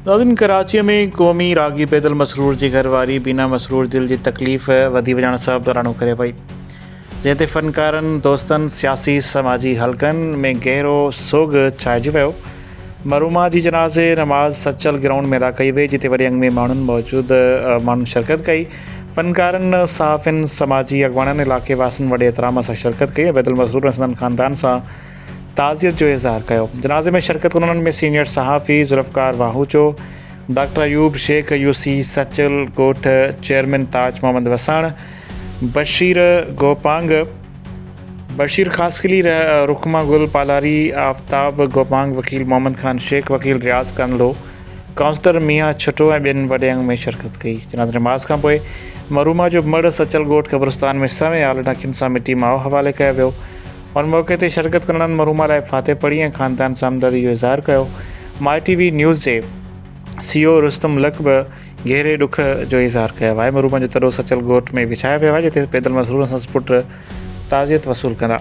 ناظرين ڪراچيء ۾ قومي راڳي بيدل مسرور جي گهر واري بينا مسرور دل جي تڪليف وڌي وڃڻ سبب راڻو ڪري وئي جنهن تي فنڪارن دوستن سياسي سماجي حلقن ۾ گهرو سوڳ ڇائجي ويو مرحومه جي جنازي نماز سچل گرائونڊ ۾ ادا ڪئي وئي جتي وڏي انگ ۾ ماڻهن موجود ماڻهن شرڪت ڪئي فنڪارن صحافين سماجي اڳواڻن علائقي واسين وڏي احترام سان شرڪت ڪئي ۽ بيدل مسرور ۽ سندن خاندان سان تعزيت جو اظهار ڪيو. جنازي ۾ شرڪت ڪندڙن ۾ سينيئر صحافي ذوالفقار واهوچو، ڊاڪٽر ايوب شيخ، يوسي سچل ڳوٺ چيئرمين تاج محمد وساڻ، بشير گوپانگ، بشير خاصخيلي، رخما گل پالاري، آفتاب گوپانگ، وڪيل محمد خان شيخ، وڪيل رياض ڪانڙو، ڪائونسلر ميان ڇٽو ۽ ٻين وڏي انگ ۾ شرڪت ڪئي. جنازي نماز کانپوء مرحومه جو مڙهه سچل ڳوٺ قبرستان ۾ سوين آلن اکين سان مٽي ماء حوالي ڪيو ويو. ان موقعي تي شرڪت ڪندڙن مرحومه لاء فاتح پڙهي ۽ خاندان سان همدردي جو اظهار ڪيو. مائي ٽي وي نيوز جي سي او رستم لڪ به گهري ڏک جو اظهار ڪيو آهي. مرحومه جو تڏو سچل ڳوٺ ۾ وڇايو ويو آهي جتي پيدل مسرور ۽ سندس پٽ تعزيت وصول ڪندا.